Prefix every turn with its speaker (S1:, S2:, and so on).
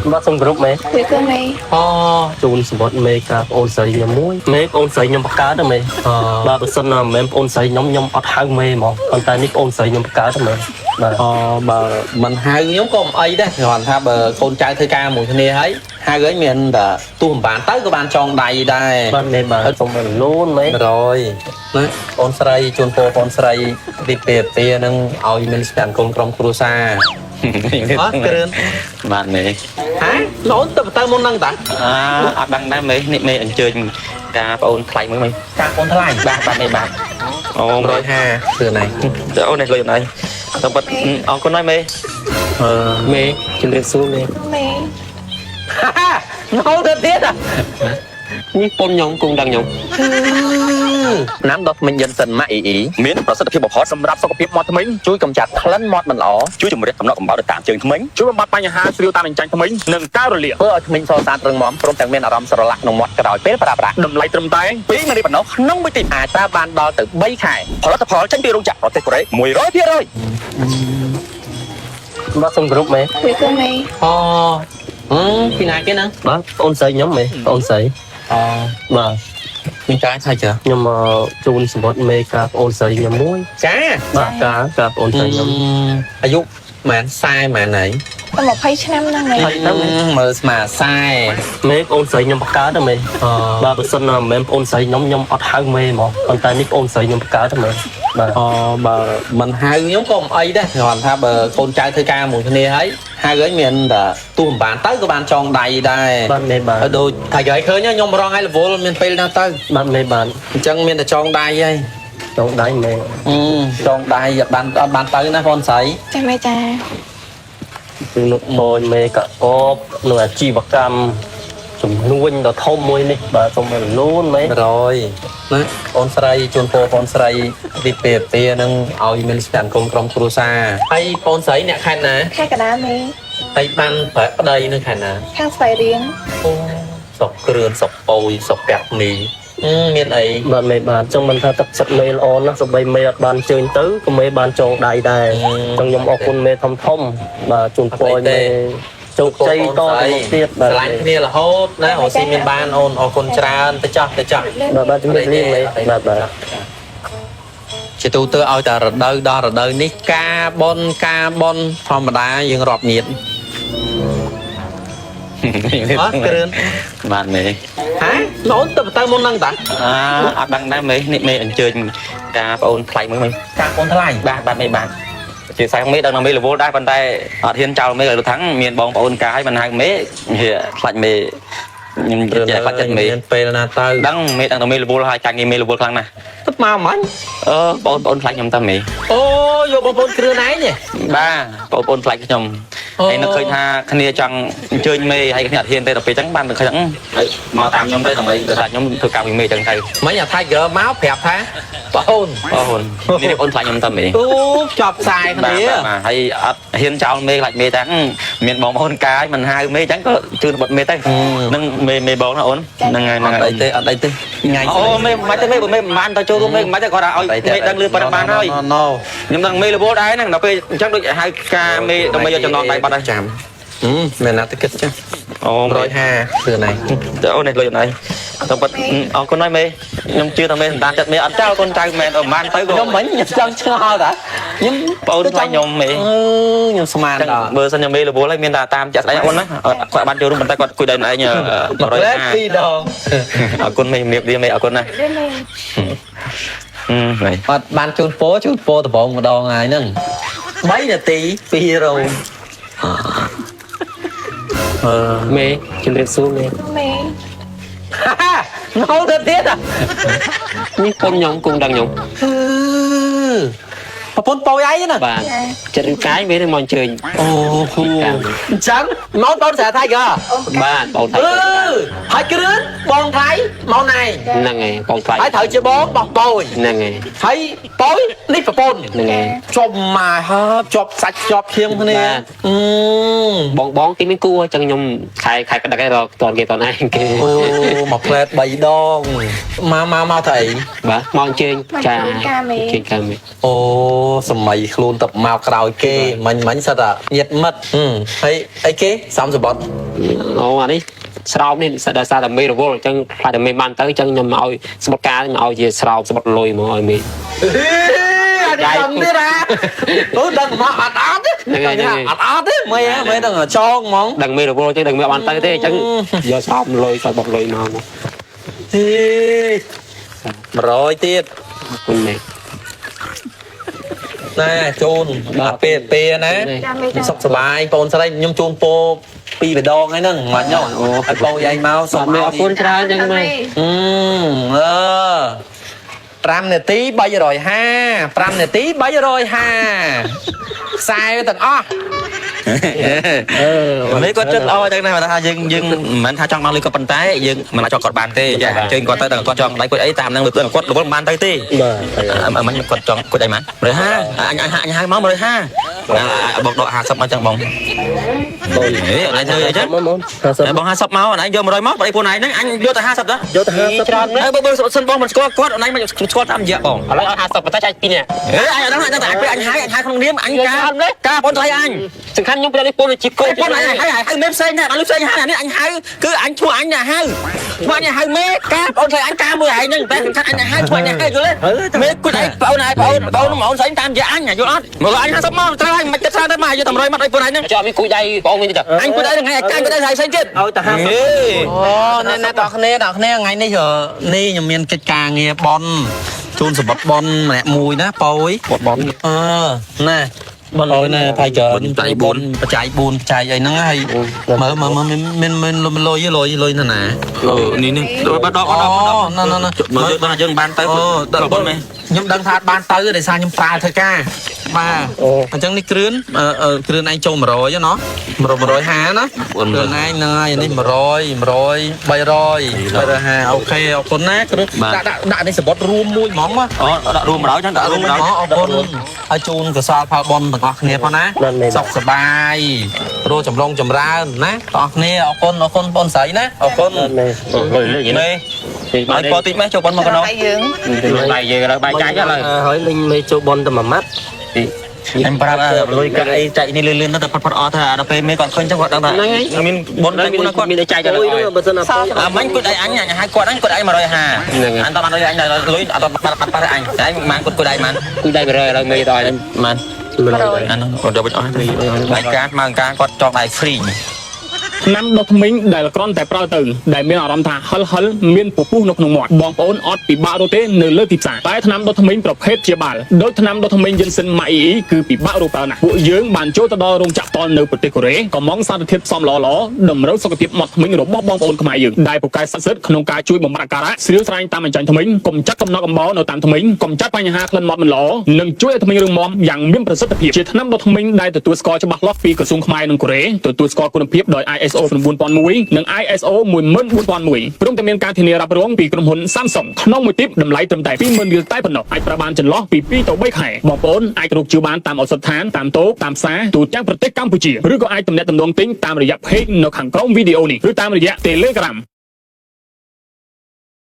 S1: បាទសូមគោរពមេ
S2: វាគឺមេ
S1: អូជូនសម្បត្តិមេការប្អូនស្រីខ្ញុំមួយមេប្អូនស្រីខ្ញុំបង្កើតមេបាទបើសិនណាមិនមែនប្អូនស្រីខ្ញុំខ្ញុំអត់ហៅមេហ្មងប៉ុន្តែនេះប្អូនស្រីខ្ញុំបង្កើតមេបាទ
S3: អូបើមិនហៅខ្ញុំក៏មិនអីដែរគ្រាន់ថាបើកូនចៅធ្វើការមួយគ្នាហើយហៅហើយមានតែទោះមិនបានទៅក៏បានចងដៃដែរ
S1: បាទមេបាទសូមរលូនមេ
S3: 100ណាអូនស្រីជូនពរបងស្រីទីពេពេនឹងឲ្យមានស្ពានកូនក្រុមគ្រួសារអត់គ្រឿន
S4: បាទមេ
S3: ហ៎អូនទៅទៅមុនហ្នឹងតា
S4: អអត់ដឹងដែរមេនេះមេអញ្ជើញការប្អូនថ្លៃមួយមេ
S3: ការអូនថ្លៃ
S4: បាទបាទមេបាទអូ
S3: 150គ្រឿនឯង
S4: អូនេះលុយអូនឯងតែបាត់អរគុណហើយមេ
S3: អឺ
S1: មេជំរាបសួរមេ
S2: មេ
S3: ងោទៅទៀតอ่ะ
S1: នេះពុនខ្ញុំគង់ដឹងខ្ញុំ
S3: ណាំដុសធ្មេញយិនសិនម៉ាក់អ៊ីអ៊ី
S4: មានប្រសិទ្ធភាពបំផុត
S5: សម្រាប់សុខភាពមាត់ធ្មេញ
S3: ជួយកម្ចាត់ក្លិនមាត់មិនល្អ
S4: ជួយជំរះកំណកកំបោរទៅតាមជើងធ្មេញ
S5: ជួយបំបត្តិបញ្ហាស្រាវតាមអញ្ចាញធ្មេញនិងការរលាក
S3: ធ្វើឲ្យធ្មេញសស្អាតរឹងមាំព្រមទាំងមានអារម្មណ៍ស្រឡះក្នុងមាត់ក្រោយពេលប្រើប្រាស់
S5: តម្លៃត្រឹមតែ
S4: 2នាទីប៉ុណ្ណោះក្នុងមួយទី
S3: អាចប្រើបានដល់ទៅ3ខែ
S4: ផលិតផលចេញពីរោងចក្រប្រទេសកូរ៉េ100%
S1: បាទសូមគោរពមេ
S2: វាគឺមេ
S3: អូអឺពីណាគេហ្នឹង
S1: បាទប្អូនស្រីខ្ញុំមេប្អូនស្រី
S3: អូ
S1: បាទ
S3: មានចាយថាចា
S1: ខ្ញុំជូនសម្បត្តិមេការប្អូនស្រីខ្ញុំមួយ
S3: ចា
S1: បាទការការប្អូនស្រីខ្ញុំ
S3: អាយុម៉ាន40ម៉ានហើយ
S2: តែ20ឆ្នាំហ្នឹងមេ
S1: ហើយទៅ
S3: មើលស្មា40
S1: មេប្អូនស្រីខ្ញុំបង្កើតមេ
S3: អូ
S1: បាទបើសិនណាមិនមែនប្អូនស្រីខ្ញុំខ្ញុំអត់ហៅមេហ្មងប៉ុន្តែនេះប្អូនស្រីខ្ញុំបង្កើតមេបាទ
S3: អូបើមិនហៅខ្ញុំក៏មិនអីដែរគ្រាន់ថាបើកូនចៅធ្វើការមួយគ្នាហើយហៅហើយមានតែទោះមិនបានទៅក៏បានចងដៃដែរ
S1: បាទមេបាទ
S3: ហើយដូចថាគេឲ្យឃើញខ្ញុំរងឲ្យរវល់មានពេលណាទៅ
S1: បាទមេបាទ
S3: អញ្ចឹងមានតែចងដៃហើយ
S1: ចងដៃមេ
S3: អឺចងដៃអត់បានអត់បានទៅណាបងស្រី
S2: ចាមេចា
S1: គឺលោកបយមេកកបនឹងអាជីវកម្មចំនួនដ៏ធំមួយនេះបាទសូមរលូនមេ
S3: 100ណាអូនស្រីជូនពរបងស្រីទីពេពេនឹងឲ្យមានស្ពានកូនក្រុមគ្រួសារហើយបងស្រីអ្នកខេត្តណា
S2: ខែកដាមេ
S3: ហើយបានប្រប្តីនៅខេត្តណា
S2: ខាងស្វាយរៀង
S3: អូសុកគ្រឿនសុកពោយសុកពាក់មីមានអី
S1: បាទមេបាទចង់មិនថាទឹកចិត្តមេល្អណាស់សូម្បីមេអត់បានជើញទៅក៏មេបានចងដៃដែរចង់ខ្ញុំអរគុណមេធំធំបាទជូនពរមេជោគជ័យតទៅមុខទៀតបាទ
S3: ស្រឡាញ់គ្នារហូតណាអូស៊ីមានបានអូនអរគុណច្រើនទៅចោះទៅចោះ
S1: បាទបាទជំរាបលាមេបាទបាទ
S3: ជាទូទៅឲ្យតែរដូវដល់រដូវនេះការបនការបនធម្មតាយើងរាប់ញាតអត់គ្រឿន
S4: បាទមេ
S3: ហ៎អូនទៅទៅមុនហ្នឹងតា
S4: អត់ដឹងដែរមេនេះមេអញ្ជើញការប្អូនថ្លៃមួយមេ
S3: ការអូនថ្លៃ
S4: បាទបាទមេបាទជាខ្សែមេដឹងថាមេរវល់ដែរប៉ុន្តែអត់ហ៊ានចោលមេឲ្យលោកថាំងមានបងប្អូនកាឲ្យមិនហៅមេខ្លាចមេខ្ញុំចេះខ្លាចចិត្តមេ
S3: មានពេលណាទៅ
S4: ដឹងមេដឹងថាមេរវល់ហើយចាញ់មេរវល់ខ្លាំងណាស់
S3: ទឹកមកមិញ
S4: អឺបងប្អូនខ្លាចខ្ញុំតើមេ
S3: អូយកបងប្អូនគ្រឿនឯងទេ
S4: បាទបងប្អូនខ្លាចខ្ញុំហើយនឹកឃើញថាគ្នាចង់អញ្ជើញមេហើយគ្នាអត់ហ៊ានទេដល់ពេលអញ្ចឹងបាននឹកឃើញហ្នឹងមកតាមខ្ញុំទៅដើម្បីទៅថាខ្ញុំធ្វើកម្មវិមេអញ្ចឹងទៅ
S3: មិញអា Tiger មកប្រាប់ថាបងអូន
S4: បងប្អូននេះបងប្អូនខ្លាចខ្ញុំតើមេ
S3: អូចប់ខ្សែគ្នា
S4: បាទហើយអត់ហ៊ានចោលមេខ្លាចមេតាំងមានបងប្អូនកាយមិនហៅមេអញ្ចឹងក៏ជឿនបត់មេទៅនឹងមេមេបងណាអូនហ្នឹងហើយហ្នឹង
S3: អត់
S4: ហើយ
S3: អីទេអត់អីទេថ្ងៃ
S4: អូមេមិនទេមេបើមេមិនបានទៅចូលរួមមេមិនទេគាត់ថាឲ្យមេដឹងលឺប៉ុណ្ណឹងបានហើយ
S3: ណូ
S4: ខ្ញុំដឹងមេរវល់ដែរហ្នឹងដល់ពេលអញ្ចឹងដូចហៅការមេដើម្បីយកចំណងដៃបាត់ហើយ
S3: ចាំមានណាទៅគិតចា
S4: អូ
S3: 150គ្រឿនឯង
S4: អូនេះលុយអូនឯងតែបាត់អរគុណហើយមេខ្ញុំជឿថាមេសន្តានចិត្តមេអត់ចោលកូនចៅមែនអត់បានទៅក៏
S3: ខ្ញុំមិញខ្ញុំចង់ឆ្ងល់តាខ្ញុំ
S4: បងអូនខ្លាចខ្ញុំមេ
S3: អឺខ្ញុំស្មាន
S4: ចឹង
S3: ដល់
S4: បើសិនជាមេរវល់ហើយមានតែតាមចាក់ស្ដែងអូនណាគាត់បានចូលរួមប៉ុន្តែគាត់គួយដល់ឯង150
S3: ពីរដង
S4: អរគុណមេជំរាបលាមេអរគុណណាស់
S2: លឿនមេ
S4: មេ
S3: អត់បានជូនពោជូនពោដំបងម្ដងហើយហ្នឹង3នាទី2រោងអឺ
S1: មេជំរាបសួរមេ
S2: មេ
S3: ងោទៅទៀតอ่ะ
S1: នេះពុនខ្ញុំគង់ដឹងខ្ញុំ
S3: អឺប្រពន្ធពោយឯងណា
S1: បាទចិត្តឬកាយមេនឹងមកអញ្ជើញ
S3: អូហូអញ្ចឹងមកបងស្រា Tiger
S1: បាទបងថៃ
S3: អឺហើយគ្រឿនបងថៃមកណៃ
S1: ហ្នឹងហើយបងថ្លៃ
S3: ហើយត្រូវជាបងបោះពោយ
S1: ហ្នឹងហើយ
S3: ហើយពោយនេះប្រពន្ធ
S1: ហ្នឹងហើយ
S3: ជប់មកហើបជាប់សាច់ជាប់ឈាមគ្នា
S1: បាទ
S3: អឺ
S1: បងបងគេមានគូអញ្ចឹងខ្ញុំខែខែក្តឹកឯងរកតនគេតនឯងគេ
S3: អូមកផ្លែត3ដងមកមកមកទៅអី
S1: បាទមកអញ្ជើញ
S2: មក
S1: ចា
S2: ជួយការមេ
S1: អញ្ជើញការមេ
S3: អូ សម័យខ្លួនទៅមកក្រោយគេមិញមិញសិតតែញាតមិត្តហឹមហើយអីគេសំសបត់
S6: អូអានេះស្រោមនេះដោយសារតែមេរវល់អញ្ចឹងខ្លាចតែមេបានទៅអញ្ចឹងខ្ញុំឲ្យស្បុតការខ្ញុំឲ្យជាស្រោមស្បុតលុយមកឲ្យមេ
S3: អានេះដឹងទៀតអាអូដឹងមកអត់អត់ទេ
S6: ហ្នឹងហើយហ្នឹងហើយ
S3: អត់អត់ទេមេហ៎មេដឹងចងហ្មង
S6: ដឹងមេរវល់អញ្ចឹងដឹងមេបានទៅទេអញ្ចឹងយកស្រោមលុយស្បុតលុយមកមក
S3: ទេ100ទៀត
S6: អរគុណមេ
S3: ណាជូនបាទពេលពេលណា
S2: ចាមេចា
S3: សុខសប្បាយបងស្រីខ្ញុំជូនពោពីរដងហើយហ្នឹងមិនញ៉ោឲ្យបងយាយមកសុំ
S6: បាទមេអរគុណច្រើនអញ្ចឹងមេ
S3: អឺអឺ5នាទី350 5នាទី350ខ្សែទាំងអស់
S4: មេគាត់ចិត្តល្អចឹងណាថាយើងយើងមិនមែនថាចង់បានលុយគាត់ប៉ុន្តែយើងមិនអាចចង់គាត់បានទេចាអញ្ជើញគាត់ទៅដល់គាត់ចង់ដៃគាត់អីតាមហ្នឹងគាត់រវល់មិនបានទៅទេ
S1: បាទ
S4: អមិញគាត់ចង់គាត់អីម៉ា150អញអញហៅមក150បងដក50មកចឹងបង
S1: បង
S4: ហេអញធ្វើអីចឹង
S1: មកមក50
S4: បង50មកអញយក100មកប្តីខ្លួនឯងហ្នឹងអញយកតែ50ទៅ
S1: យកទៅ50
S6: ច្រើនណាស់
S4: អើបើបើសិនបងមិនស្គាល់គាត់អញមិនស្គាល់តាមរយៈបង
S6: ឥឡូវឲ្យ50ប៉ុន្តែចែកពីរនាក់
S4: ហេអញអត់ដឹងអញតែអញហៅអញហៅក្នុងនាមអញការការបងថ្លៃអញ
S6: សំខាន់ខ្ញុំពេលនេះពូនជាកូន
S4: កូនអញហៅហៅមេផ្សេងណាដល់លុយផ្សេងហៅអានេះអញហៅគឺអញឈ្មោះអញណាហៅឈ្មោះអញហៅមេការបងថ្លៃអញការមួយឯងហ្នឹងតែសំខាន់អញហៅឈ្មោះអញហៅយល់ទេមេគាត់ឯងបងឯងបងបងបងស្អីតាមរយៈអញយល់អត់មកអញ50មកត្រូវអញមិនចិត្តច្រើនទៅមកយកតែ100មកឲ្យបងឯងហ្នឹង
S6: ចុះអត់មានគូដៃបងវិញទេ
S4: អញគាត់ឯងថ្ងៃកាញ់គាត់ឯងផ្សេងទៀត
S1: ឲ្យតែ50
S4: ហេ
S3: អូណែណែតគ្នាតគ្នាថ្ងៃនេះនេះខ្ញុំមានកិច្ចការងារបនជូនសម្បត្តិបនម្នាក់មួយណាប៉យ
S6: បន
S3: អឺណែបនអើយណែផៃកើបច្ច័យ4បច្ច័យអីហ្នឹងហើយមើលមើលមើលមានមានលុយលុយលុយណាណា
S4: នេះនេះបើដកអត់ដក
S3: អូណ៎ណ៎ណ៎
S4: មើលដល់យើងបានទៅ
S3: អូ
S4: ដល់បងមែន
S3: ខ្ញុំដឹងថាបានទៅដោយសារខ្ញុំប្រើធ្វើការបាទ
S1: អូ
S3: អញ្ចឹងនេះគ្រឿនគ្រឿនឯងចូល100ណោះ100 150ណាគ្រឿនឯងហ្នឹងហើយនេះ100 100 300 350 OK អរគុណណាគ្រឿនដាក់ដាក់ដាក់នេះសបុតរួមមួយហ្មងមក
S4: អូដាក់រួមម្ដងចឹងដាក់រួមម្ដង
S3: អរគុណហើយជូនកសលផលបុណ្យទាំងអស់គ្នាផងណាសុខសប្បាយរស់ចម្រុងចម្រើនណាទាំងអស់គ្នាអរគុណអរគុណបងស្រីណាអរគុណ
S1: បាទមេ
S6: លុយលុយ
S4: មេឲ្យពោតិចម៉េះចូលប៉ុនមកកណោ
S2: ហើយយើង
S6: ដៃយើងឥឡូវបាយចែកឥឡូវ
S1: ហើយលេងមេចូលបនតែមួយម៉ាត់
S4: អញប្រាប់លុយកាក់អីចែកនេះលឿនលឿនទៅផុតផុតអស់ទៅដល់ពេលមេគាត់ឃើញចឹងគាត់ដឹងថាមានបុនតែគាត់គាត់
S6: មានតែចែកឥឡូវ
S1: អូយហ្នឹងបើសិនណា
S2: សល់
S4: អាមិញគាត់ឲ្យអញអញហៅគាត់អញគាត់ឲ្យ150អញតបានលុយអញលុយអត់បានបាត់ប៉ះអញតែម៉ានគាត់គាត់ឲ្យម៉ាន
S6: គូដៃ100ឥឡូវមេដល់ហើយ
S4: ម៉ាន
S2: 100
S4: អានោះគាត់យកវិញអស់ហើយការមកការគាត់ចង់ដៃ free
S5: ថ្នាំដុសធ្មេញដែលគ្រាន់តែប្រើទៅដែលមានអារម្មណ៍ថាហិលហិលមានពពុះនៅក្នុងមាត់បងប្អូនអត់ពិបាករកទេនៅលើទីផ្សារតែថ្នាំដុសធ្មេញប្រភេទជាបាល់ដោយថ្នាំដុសធ្មេញយិនសិនម៉ាអ៊ីអ៊ីគឺពិបាករកប្រើណាស់ពួកយើងបានចូលទៅដល់រោងចក្រតនៅប្រទេសកូរ៉េក៏មងសារធាតុផ្សំល្អៗតម្រូវសុខភាពមាត់ធ្មេញរបស់បងប្អូនខ្មែរយើងដែលពូកែស័ក្តិសិទ្ធិក្នុងការជួយបំរាស់ការៈស្រាវស្រាញតាមអញ្ចាញធ្មេញកុំចាត់កំណកកំបោរនៅតាមធ្មេញកុំចាត់បញ្ហាក្លិនមាត់មិនល្អនិងជួយឲ្យធ្មេញរឹងមាំយ៉ាងមានប្រសិទ្ធភាពជាថ្នាំដុសធ្មេញដែលទទួលស្គាល់ច្បាស់លាស់ពីក្រសួងខ្មែរនិងកូរ៉េទទួលស្គាល់គុណភាពដោយ ISO 9001និង ISO 14001ព្រមទាំងមានការធានារ៉ាប់រងពីក្រុមហ៊ុន Samsung ក្នុងមួយទីបតម្លៃត្រឹមតែ20000រៀលតែប៉ុណ្ណោះអាចប្រើបានចន្លោះពី2ទៅ3ខែបងប្អូនអាចរកជឿបានតាមឱសថដ្ឋានតាមតូបតាមផ្សារទូទាំងប្រទេសកម្ពុជាឬក៏អាចទំនាក់ទំនងទិញតាមរយៈ page នៅខាងក្រោមវីដេអូនេះឬតាមរយៈ Telegram